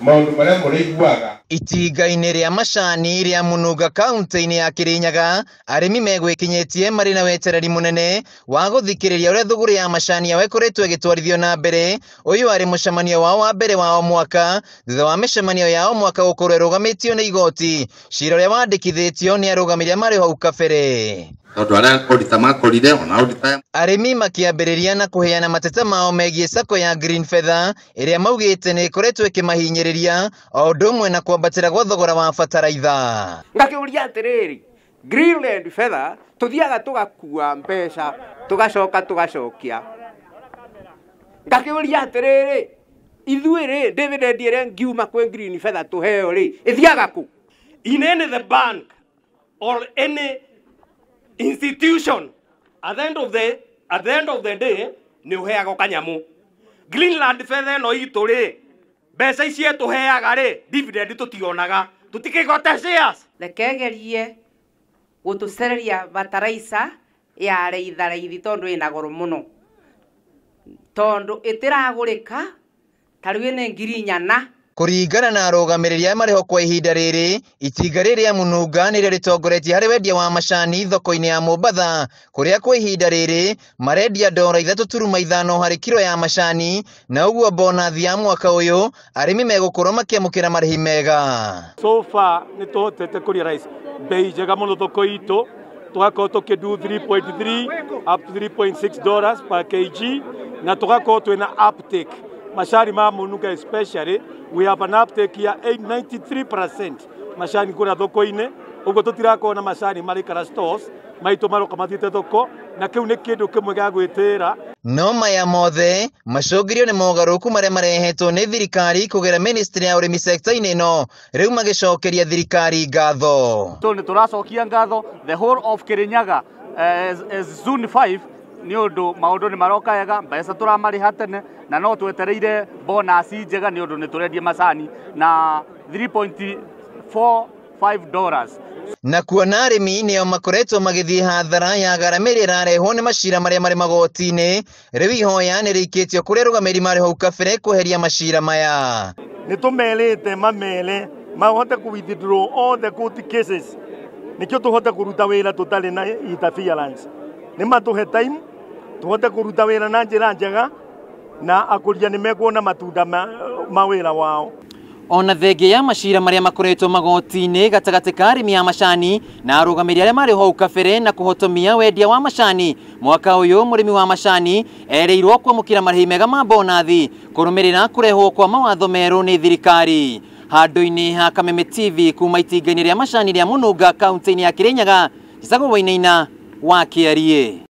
Maundu maria muraiguaga. Itinga-inĩ rĩa macani rĩa Mũnunga kaunti-inĩ ya Kirinyaga, arĩmi megwĩkinyĩtie marĩ na wetereri mũnene wa gũthikĩrĩria ũrĩa thũgũrĩ ya macani yao ĩkoretwo ĩgĩtwarithio na mbere. Ũyũ arĩ mũcemanio wao wa mbere wa o mwaka thutha wa mĩcemanio ya o mwaka gũkorwo ĩrũgamĩtio nĩ igoti, cira ũrĩa wandĩkithĩtio nĩ arũgamĩrĩri arĩa marĩ hau kabere. Tondu aria auditor makorire ona auditor Arĩmi makĩambĩrĩria na kũheana mateta mao megiĩ sacco ya Green Feather ĩrĩa maugĩte nĩ ĩkoretwo ĩkĩmahinyĩrĩria o ũndũ ũmwe na kwambatĩra gwa thogora wa bataraitha. Ngakĩũria atĩrĩrĩ, Greenland Feather tũthiaga tũgakua mbeca tũgacoka tũgacokia. Ngakĩũria atĩrĩrĩ, ithuĩ rĩ dividend ĩrĩa ngiuma kwĩ Green Feather tũheo rĩ ĩthiaga kũ? In any the bank or any institution, at the end of the at the end of the day nĩ ũheagwo kanyamu. Greenland Feather ĩno itũ rĩ, mbeca ici ĩtũheaga rĩ, dividend tũtionaga, tũtikĩgote shares. Reke gũtũcereria bataraica ya reitharaithi tondu ĩna goro mũno, tondu ĩtĩragũrĩka ta rĩu ĩnĩ 4,000. Kũringana na arũgamĩrĩri arĩa marĩ ho kwa ihinda rĩrĩ, itinga rĩrĩ rĩa Mũnunga nĩrĩo rĩtongoretie harĩ wendia wa macani thoko-inĩ ya Mombatha, kũrĩa kwa ihinda rĩrĩ marendia ndora 3.5 harĩ kiro ya macani, na ũguo bonathi ya mwaka ũyũ arĩmi megũkorwo makĩamũkĩra marĩhi mega. So far nĩ tũhotete kũ realize bei njega mũno thoko itũ, tũgakorwo tũkĩndu 3.3 up to 3.6 dollars per kg, na tũgakorwo twĩna uptake macani ma Mũnunga especially we have an uptake ya 93% macani kũrĩa thoko-inĩ, ũguo tũtirakorwo na macani marĩkara stores maitũ maroka mathiĩte thoko, na kĩu nĩ kĩndũ kĩmwe gĩa gwĩtĩĩra. No maya mothe macũngĩrio nĩ mogarũrũku marĩa marehetwo nĩ thirikari kũgerera ministry ya ũrĩmi sekta-inĩ ĩno, rĩu magĩcokeria thirikari ngatho. So nĩ tũracokia ngatho the whole of Kirinyaga as zone 5 nĩ ũndũ maũndũ nĩ maroka wega, mbeca tũramarĩha tene na no twetereire bonus njega nĩ ũndũ nĩ tũrendia macani na 3.45 dollars. Na kuona arĩmi nĩo makoretwo magĩthiĩ hathara ya gharama ĩrĩa ĩrarehwo nĩ macira marĩa marĩ magoti-inĩ, rĩu ihoya nĩ rĩikĩtio kũrĩ arũgamĩrĩri marĩ hau kabere kweheria macira maya. Nĩ tũmerĩte mamere mahote kũ withdraw all the court cases nĩkĩo tũhote kũruta wĩra tũtarĩ na interference. Nĩ matũhe time tũhote kũruta wĩra na njĩra njega na akũria nĩ mekuona matunda ma wĩra wao. Ona thengia ya macira marĩa makoretwo magoti-inĩ gatagatĩ ka arĩmi a macani na arũgamĩrĩri arĩa marĩ hau kabere na kũhotomia wendia wa macani, mwaka ũyũ mũrĩmi wa macani erĩirwo kwamũkĩra marĩhi mega ma bonathi kũrũmĩrĩra kũrehwo kwa mawatho merũ nĩ thirikari. Handũ-inĩ ha Kameme TV kuma itinga-inĩ rĩa macani rĩa Mũnunga kaunti-inĩ ya Kirinyaga, Njĩtagwo Wainaina wa Kĩariĩ.